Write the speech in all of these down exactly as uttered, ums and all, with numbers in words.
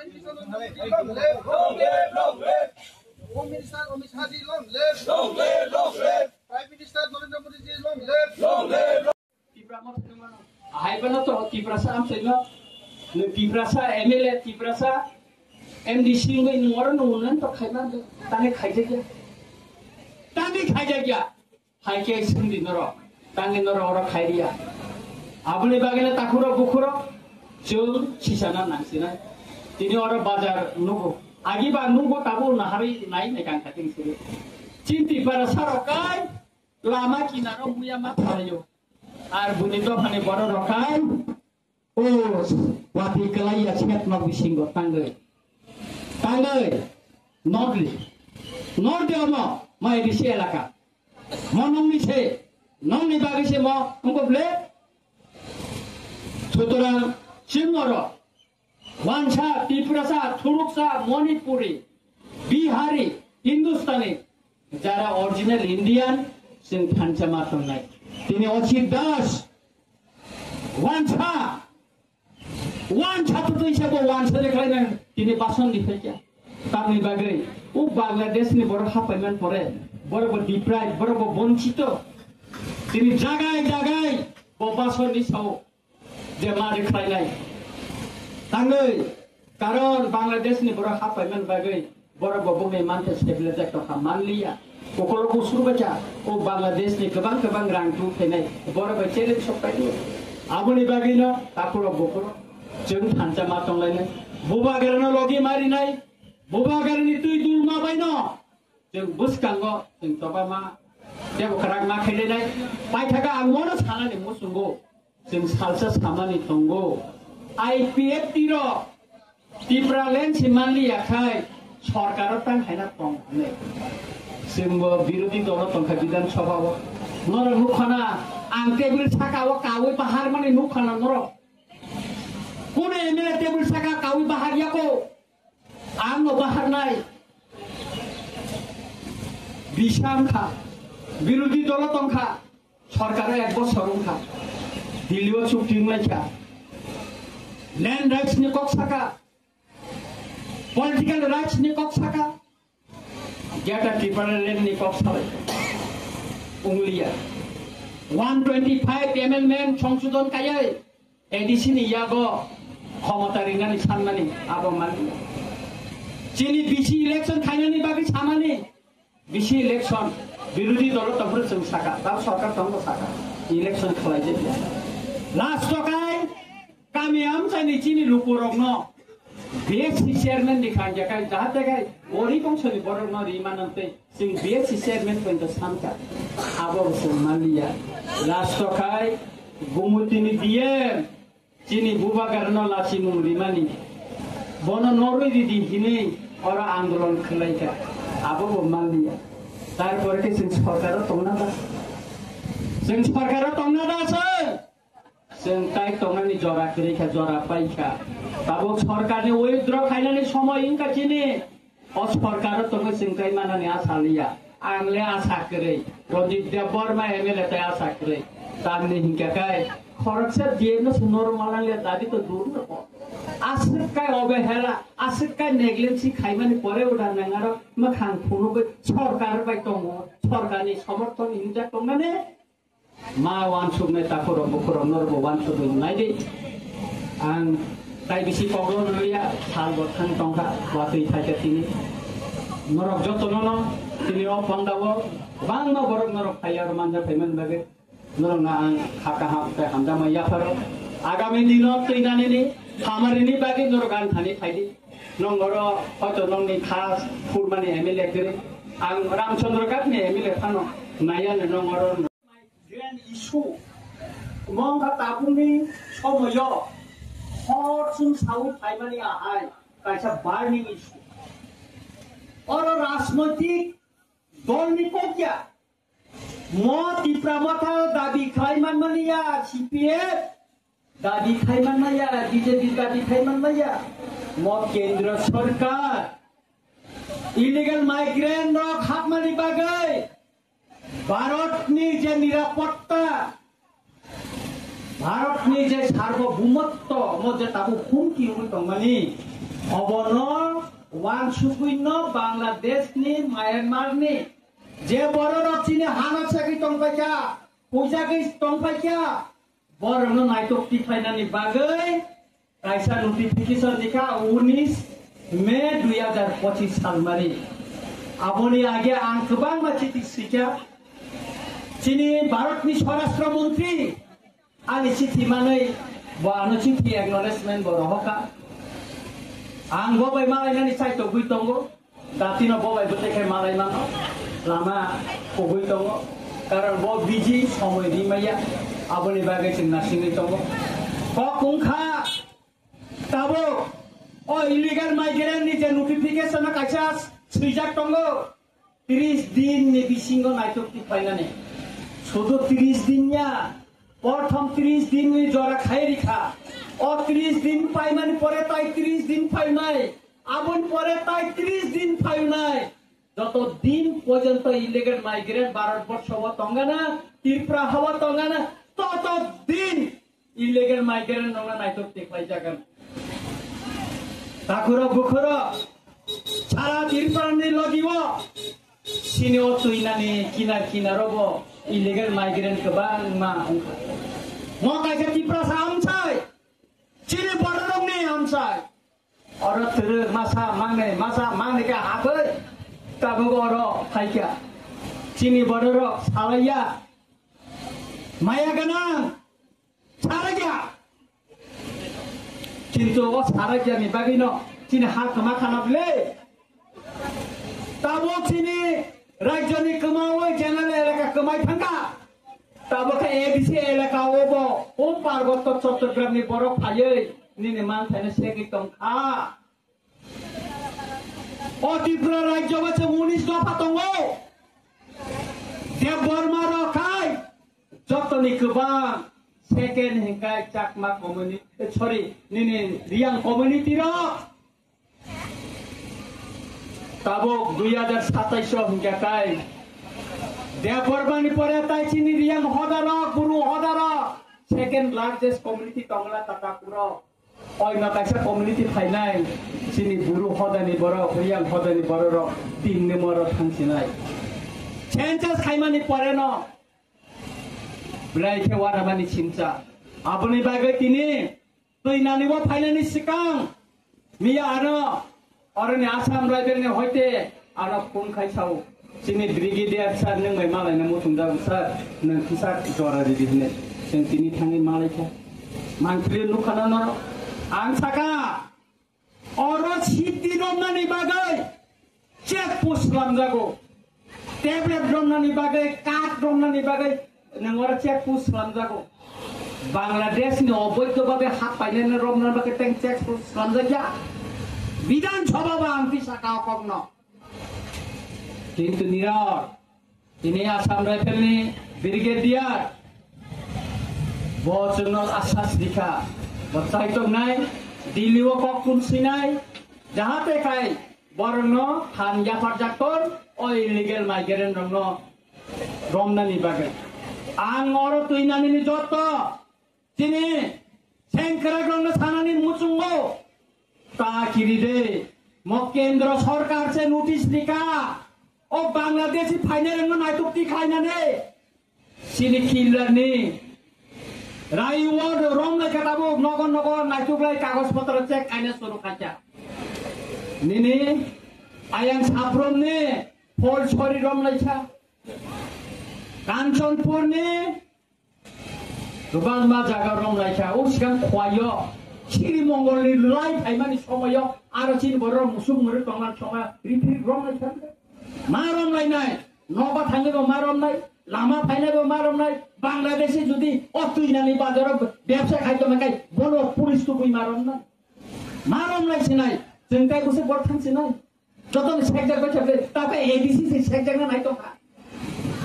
Long live, long live, long live. Home Minister Amit Shah ji, long live. Long live, long live. Prime Minister Narendra Modi ji, long live. Long live. Tipra mo thwngmano. Ahai bono to Tiprasa amchaino. Nwng Tiprasa M L A, Tiprasa M D C wngwi nwng oro nwng unnayonto khaima tangwi khaijakya. Tangwi khaijakya. Hai khe swngdi norok. Tangwi norok oro khairiya. Aboni bagwino takhurok bukhurok chwng sisana nangsinai. Tini oro bazar nugo. Agi ba nugo, tabuk naharwi nai nai kang khating siri. Chinti para sarok kai lama kinaro muya ma phalaio. Ar buni dophani borok rok khai, o wati kwlai ya sep nok bisingo tangwi. Tangwi. Nokli. Nokli omo, ma A D C elaka. Mo nokni se, nokni bagwi se mo, wngkha ble. Sutorang, chwng oro. Wansa, Tiprasa, Thuruksa, Manipuri, Bihari, Hindustani, jara original Indian, chwng thansa ma tongnai. Tini Ochit Das, Wansa, Wansa to twi sabo wansa de khlaina tini bason di phaikya. Tamni bagwi o Bangladesh ni borok hapaiman pore, borok bo deprive, borok bo bonchito. Tini jagai jagai bo bason di sao je ma de khlainai. Tangwi karon Bangladesh ni borok hapaiman bagwi Borok bo bongni mantha stabilize tongkha manliya. Kokolo kusur bacha, o Bangladesh ni kwbang kwbang rang tu phainai. Borok bai challenge sok paidi. Aboni bagwino takhurok bukhurok chwng thansa ma tonglainai. Bubagrano logi marinai. Bubagrani twi dulma baino chwng bwskango chwng choba ma tebo kwrak ma khailainai. Paithago ang mono sanani muchungo. Chwng salsa samani tongo. I P F T rok Tipraland si manliya khai sorkaro tang haina tong hwnwi. Chwngbo birodhi dolo tongkha Bidhan Sabha o. Norok nukhana ang table saka o kawi bahar mani nukhana norok. Kunu M L A table saka kawi bahar yako? Ang no bahar nai. Bisam kha. Birodhi dolo tongkha. Sorkar ek bosor wngkha, Delhi o chukti wnglaikha, land rights ni kok saka, political rights ni kok saka, Greater Tipraland ni kok salai wnglia, one twenty five amendment songsodon kaiwi A D C ni yago khomota rinani sanmani abo manliya, chini B C election khainani bagwi samani. B C election, birodhi dolo tongphuru chwng saka, tamo sorkar tongo saka, election khlai de ya. Last o kai kami amchani chini lukurokno B S C chairman ni khanja kai, jahate kai gorib ongsoni borokno ri manam tei chwng B S C chairman pointo sanka, abo chwng manliya. Last o kai Gumutini D M, Chini bubagrano lachimung rimani, bono norwi ridi hinwi oro andolon khwlaikha, abo bo manliya. Tarpore khe chwng sorkaro tongna da? Chwng sorkaro tongna da chwng? Chwng tai tongnani jora kwrwi kha, jora paikha. Tabuk sorkarni withdraw khainani somoi wngkha chini. O sorkaro tongwi chwng tei manani asa liya. Ang le asa kwrwi. Ranjit Debbarma M L A tei asa kwrwi. Tamni hinkhe kai khoroksa D M no se normal ang le dabi to dur no ko. Aswk kai obehela, aswk kai negligence khaimani pore uda nang aro mwkhang phunugwi sorkar bai tongo. Sorkarni somorthon hinjak tongnani Ma wansuknai takhurok bukhurok norokbo wansukwi naidi. Ang tai bisi kokno rwliya, salbo thang tongkha, watwi phaikha tini. Norok jotono no tini o pondao bangma borok norok phaiya aro manja phaimani bagwi norokno ang kha kaham tei hamjakma yapharo. Agami dino twinanini hamarini bagwi norok ang thani phaidi. Nong oro hoito nongni kha phurmani M L A kwrwi. Ang Ramchandra Ghat ni M L A phano naiya nong oro. Grand issue. Mongkha tabukni somoyo hor chwng sawi phaimani ahai kaisa burning issue. Oro rajnoitik dolni kokya. Mo Tipra Motha dabi khlai manmani ya C P F, dabi khlai manmani ya B J P, dabi khlai manmani ya. Mo Kendra Sarkar illegal migrant rok hapmani bagwi Bharatni je nirapotta, Bharatni je sarboboumotto mo je tabuk humki wngwi tongmani, Obono wansugwino Bangladesh ni, Myanmar ni je bororok chini hano segwi tongpaikha, puijagwi tongpaikha, borokno naitok tikhlainani bagwi kaisa notification rikha unis May dui hajar pochis salmari. Aboni age ang kwbangma chithi swikha chini Bharatni Swarashtra Montri. Ani chithi manwi bo ano chithi acknowledgement bo rohorkha. Ang bo bai malainani chaitogwi tongo. Datino bo bai bwtwi khe malai mano. Lama kugwi tongo. Karon bo busy, somoi rimaya. Aboni bagwi chwng nasingwi tongo. Kok wngkha tabuk o illegal migrant ni je notification no kaisa swijak tongo. Tris din ni bisingo naitok ti phainani. Sudu tris din ya. Prothom tris din ni jora khai rikha. O tris din paimani pore tai tris din phainai. Aboni pore tai tris din phainai. Joto din porjonto illegal migrant Bharat borsho o tongana, Tripura ha o tongana, toto din illegal migrant rokno naitok tikhlai jagan. Takhuro bukhuro sara Tripura ni logi o sini o tuinani kinar kinar o bo illegal migrant kwbangma wngkha. Mo kaisa Tiprasa amsai, chini bororokni amsai. Oro twrwk masa mangnai, masa mangnai khe hathai tabuk oro phaikha. Chini bororok salaiya maya gwnang. Sarakya. Kintu o sarakya ni bagwi no chini ha kwma khana bwle. Tabuk chini rajya ni kwma o general elaka kwmai thangkha. Tabuk khe A D C elaka o bo o Parbotto Chattogram ni borok phaiwi nini manthaino segwi tongkha. O Tripura rajyo o chwng unis dopha tongo. Debbarma rok khai jotoni kwbang second hinkai Chakma community, sorry, nini Riyang community rok. Tabuk dui hajar satais o hinka kai Debbarma ni pore tai chini Riyang hoda rok, Bru hoda rok, second largest community tongla Tatapur o. Oino kaisa community phainai, chini Bru hodani borok, Riyang hodani bororok tin number o thangsinai. Census khaimani poreno belai khe waramani simcha. Aboni bagwi tini twi nani o phainani swkang miya ano Oroni Assam Rifle ni hoite ano phone khai sao. Chini Brigadier sir nwng bai malai na muchung jago sir, nwng kisa jora ridi hine. Chwng tini thangwi malai kha. Mantri nukha na noro. Ang saka oro sitti romnani bagwi check post lamjago. Tablet romnani bagwi, card romnani bagwi, nwng oro check post slamjago. Bangladesh ni oboidho bhabe hap painani romna bagwi teng check post slamjakya. Bidhan Sabha ba ang tisa ka kokno. Kintu nirok, tini Assam Rifle ni Brigadier, bo chwngno asas rikha, bo chaitok nai, Delhi o kok tum sinai, jahate khai borokno phan yapharjak ton, o illegal migrant rokno romnani bagwi. Ang oro twi nani ni jotto chini sengkrak rokno sanani muchungo ta kiri de. Mo kendro sorkar se notice rika, o Bangladeshi phainai rokno naituk ti khlainani. Chini killer ni rai ward rom lai kha tabuk nogo nogo naituk lai kagoj potro check kaina suru khacha. Nini ayang Sabrom ni Pholsori rom lai kha. Kanchanpur ni kwbangma jaga rom lai kha. O sikang Khwai o Sri Mongol ni lai phaimani somoyo aro chini borok musuk mwrwk tongmani somoyo riphirik rom lai kha. Ma rom lai nai. Nogo thangwi bo ma romnai, lama phainai bo ma romnai, Bangladeshi jodi o twinani bazaro bebsa khai tongma khai bono police tubui ma romnai. Ma romnai sinai, chwng tai bwswk bor thang sinai. Jotoni sekjak bai thakle, tabe A D C se sekjak na nai tongkha.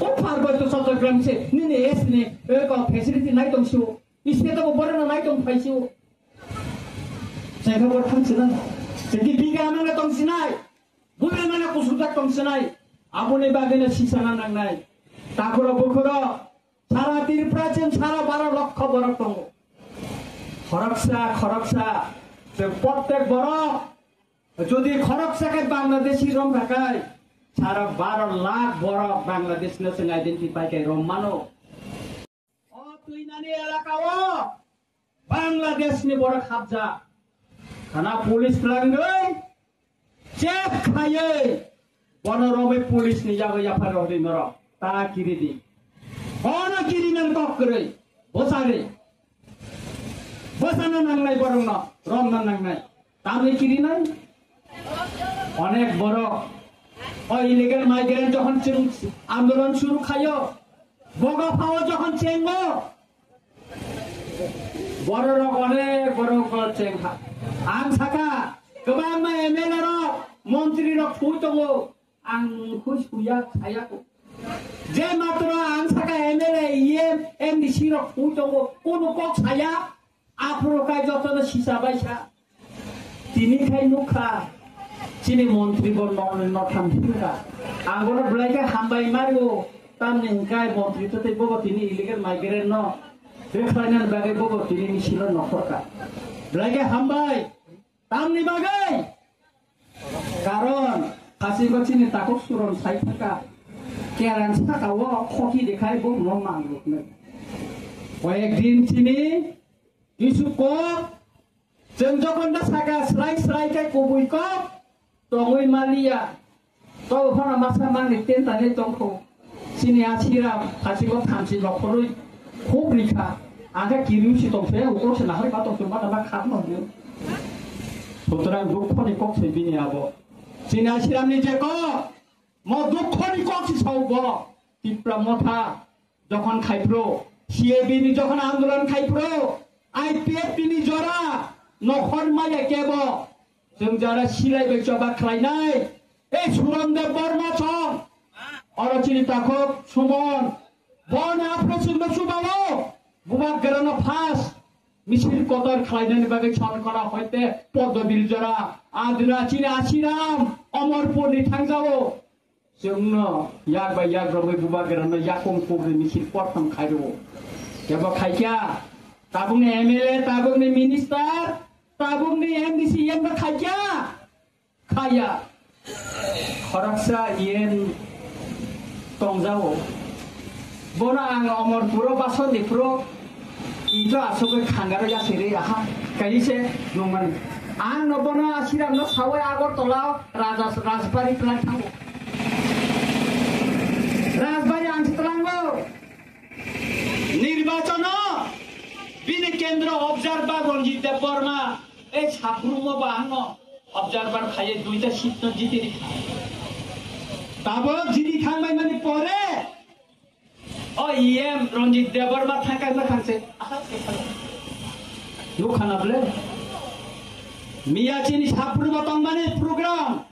O Parbotto Chattogram se nini S ni, e, ko facility nai tong sio. Iste to bo borok na nai tong phai sio. Chwng khe bor thang sinai. Chwng ki biga amang na tong sinai. Bubaimano kusujak tong sinai, aboni bagwino sisana nangnai. Takhuro bukhuro sara Tripura chwng sara baro lokho borok tongo. Khoroksa khoroksa chwng prottek borok Jodi khoroksa khe Bangladeshi romkha khe, sara baro lakh borok Bangladesh no chwng identify khe rom mano. O twinani elaka o Bangladesh ni borok hapjak. Thana police twlangwi check khaiwi bono romwi police ni yago yapha rogwi norok ta kiridi. Bono kirinan kok kwrwi bwsari. Bwsana nangnai borokno, romna nangnai. Tamni kirinai? Onek borok o illegal migrant jokhon chwng andolon suru khaio, boga phao jokhon chengo, bororok onek borok chengkha. Ang saka, kwbangma M L A rok, montri rok thwi tongo, ang khwi suya khaya ko. Je matro ang saka M L A, E M, M D C rok thwi tongo, kono kok saya, aphuru kai jotono sisa baisa. Tini khai nukha, chini montri bo nokni notham thangkha. Ang bono belai khe hambai mario, tamni hwnkhe montri to tei bobo tini illegal migrant no bekhlainani bagwi bobo tini misilo nokhorkha. Belai khe hambai, tamni bagwi? Karon, hasigo chini takhuk suron sai thangkha. Keran saka o khoki dekhai bo no mangruknai. Koyek din chini kisu kok Chwng jokhon da saka srai srai khe kubui kok tongwi maliya. To phano masa mangni tentani tongkho. Chini Asiram phasingo thamchi nokhorwi khuk rikha. Angkhe kiriu si tongse, ukro se nahari ba tongse, ma dama khap no hino. Sutrang dukho ni kok se bini abo. Chini Asiram ni je kok, mo dukho ni kok si sao bo. Tipra Motha. Jokhon khai phro, C A B ni jokhon andolon khai phro, I P F T ni jora nokhor maya kebo, chwng jara silai bai choba khlainai, ei Suron Debbarma chong, oro chini takhuk Sumon, bon aphro chwngno chubao, bubagrano phas, misil kotor khlainani bagwi Chongkora hoite Poddobil jora, adra chini Asiram, Omorpur ni thangjao, Chwngno yak bai yak rogwi bubagrano yakung kukri misil kothom khairwo. Kebo khaikya, tabukni M L A, tabukni minister, tabukni M D C, M no khaikya. Khaya. Khoroksa yen tongjao. Bono ang Omorpuro bason diphuru ito asugwi khangaro yasiri aha kaise nungmani. Ang no bono Asiram no sawi Agartala Raja Rajbari twlang thango. Rajbari ang twlango. Nirbachano bini kendro observer Ranjit Debbarma ei Sabrumo bo ano observer khaye duita seat no jiti rikha. Tabok jiti thangbai mani pore O E M Ranjit Debbarma thangkha na thangse. Nukha na ble. Miya chini Sabrumo tongmani program.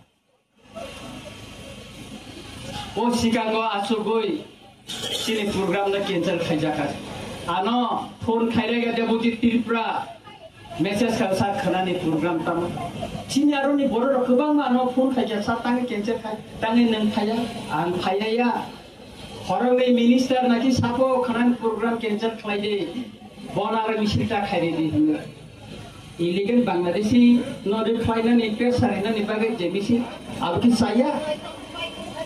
O sikango asugwi chini program na cancel khaijakha. Ano phone khairega Debojit Tripura. Message kha sa khanani program tamo. Chini aroni bororok kwbangma ano phone khaija sa tangi cancel khai, tangi nang phaya, ang phaya ya. Horongni minister naki sapo khanani program cancel khlai de. Bon aro misil ta khai de hinwi. Illegal Bangladeshi no de khlainani pressure hinani bagwi je misil abo ki saya?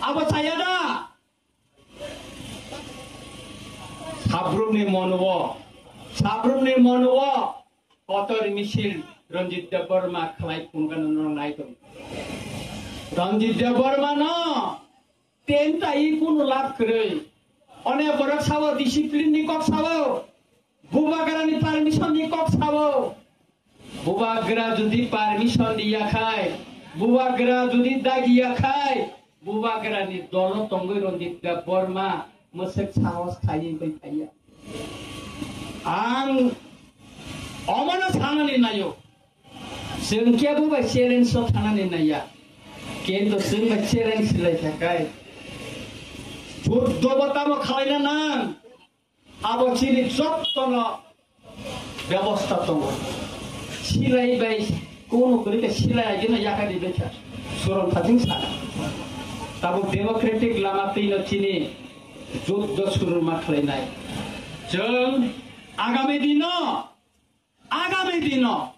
Abo saya da? Sabrumni monuo, Sabrumni monuo, kotor misil Ranjit Debbarma khlai phungkha no nai tong. Ranjit Debbarma no tenta i kunu lab kwrwi. One borok sao discipline ni kok sao. Bubagrani permission ni kok sao. Bubagra jodi permission diya khai, bubagra jodi dagiya khai, bubagrani dolo tongwi Ranjit Debbarma mwswk sahos khaiwi bai phaiya. Ang omono sanani nayo. Chwng kebo bai challenge o thanani naiya. Kintu chwng bai challenge lai kha khai. Juddo bo tamo khlaina nang. Abo chini jottono bebosta tongo. Silai bai kunu kwrwi khe silai agino yakari bai kha. Suron thajing sa. Tabuk democratic lama twino chini juddo suru ma khlainai. Chwng agami dino Agami dino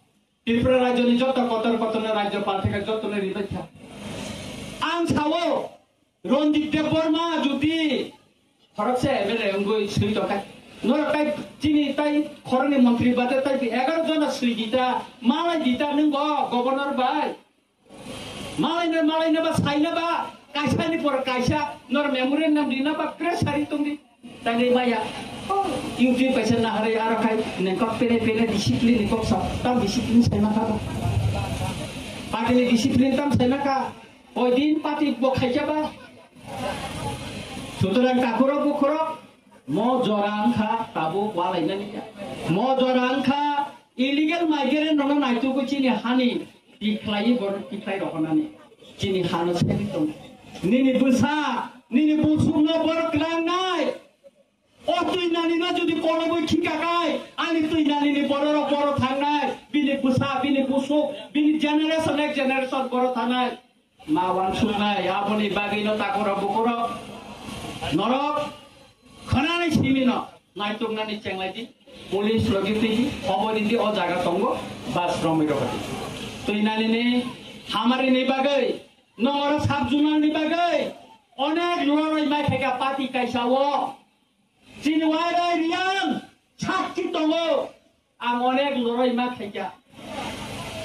Tripura rajyoni joto kotor kotorno rajyopal theke jotono ribai kha. Ang sao, Ranjit Debbarma jodi khoroksa M L A wngwi swi tongkha, norok tai chini tai khoroknwi montri bade tai egaroh jona swi dita, malai dita nwng bo governor bai. Malaino, malaino ba saina ba, kaisa ni por kaisa, nor memorandum rina ba, press hari tongdi. Tani maya, oh, YouTube kaisa naharwi aro khai, nengkok pene pene discipline ni kok sa, tam discipline saina kha ba. Party ni discipline tam saina kha, oi din party bo khaikya ba. Sutorang takhurok bukhurok, mo jora wngkha tabuk walainani ya. Mo jora wngkha illegal migrant rokno naitugwi chini hani tikhlaiwi borok tikhlai rohornani. Chini hano sedi tongo. Nini bwsa, nini busukno borok klangnai. O twi nani no jodi kolobwi khika kai, ani twi nani ni bororok boro thangnai. Bini bwsa, bini busuk, bini generation, next generation boro thangnai. Ma wansuknai, aboni bagwino takhurok bukhurok norok khwnani simino naituknani chenglaidi, police logi twidi, khobor ridi, o jaga tongo, bas romwi rokdi. Twi nani ni hamari ni bagwi, nongoro sub zonal ni bagwi, onek loroi mai khaika party kaisa o. Chini wairai Riang sakki tongo. Ang onek lorai ma khaikha.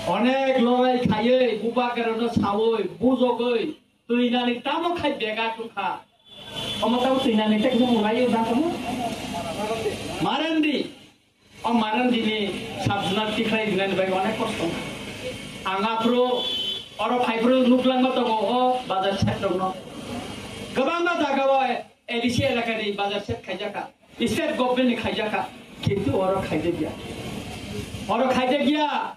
Onek lorai khaiwi, bubagrano sawi, bujogwi, twinani tamo khai bega tukha. Omo tamo twinani tei khe ulaiwi ba tamo? Marandi. O Marandini sabjuna tikhlai rinani bai onek kosto. Ang aphuru oro phaiphuru nuklangma tongo o bazar side rokno. Kwbangma jaga o A D C elakani bazar shed khaijakha, state government ni khaijakha, kintu oro khaijakya. Oro khaijakya,